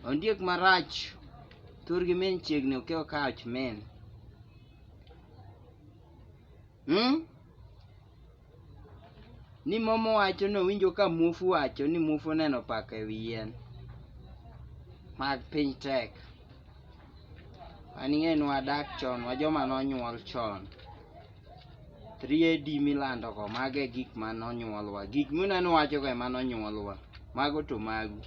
Ondiek marach thurgi min chiegni okew kach min. Ni momo wacho nowinjo ka muofu wacho ni muofu oneno paka e wi yien. Mag piny tek. An ing'e ni wadak chon, wa joma nonyuol chon. 3 AD milando go, mago e gik ma nonyuolwa. Gik muneno wacho go ema nonyuolwa. Mago to magu.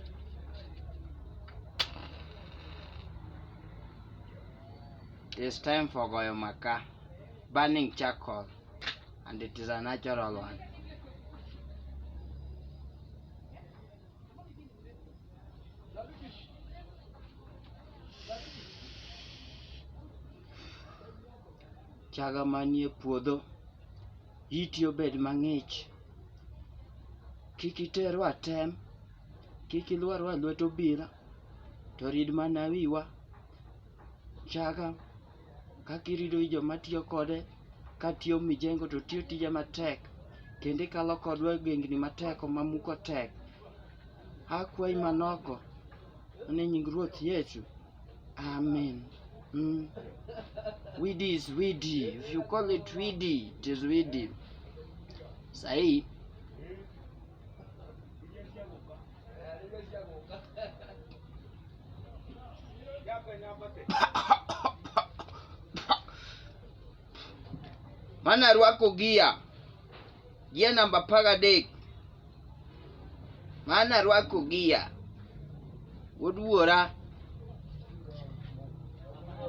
It is time for goyo maka. Burning charcoal. And it is a natural one. Chaga manie puodho, iti obed mang'ich. Kik iterwa tem, kik ilwarwa e lwet obila, to rid mana wiwa. Chaga, kaka irido wi joma tiyo kode, katiyo mijengo to tiyo tije matek, kendo ikalo kodwa e gengni matek mamuko tek. Akwayi manogo, e nying Ruoth Yesu. Amen. Weedy is weedy. If you call it weedy, it is weedy. Sahi. Mana rwako gia. Gia namba 13. Mana rwako gia. Wuod wuora.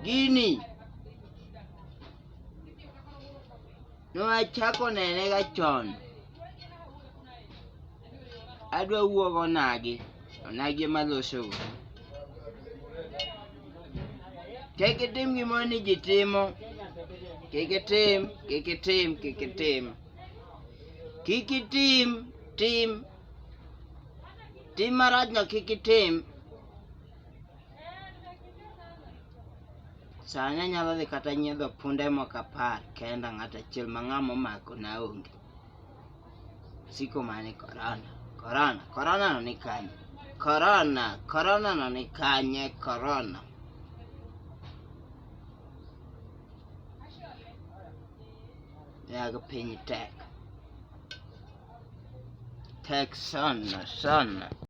Gini. Nwachako nene ga chon. Adwa wuo gonagi. Onagi ema losogo. Kik itim gimoro ni ji timo. Kik itim, kik itim, kik itim. Kik itim, tim. Tim marachno kik itim. Sani anyalo dhi kata nyiedho punde moko 10 kenda ng'ato achiel ma ng'ama omako na onge. Siko mane korona, korona, korona no ni kanye? Korona, korona no ni kanye? Korona. Yago piny tek. Tek sana sana.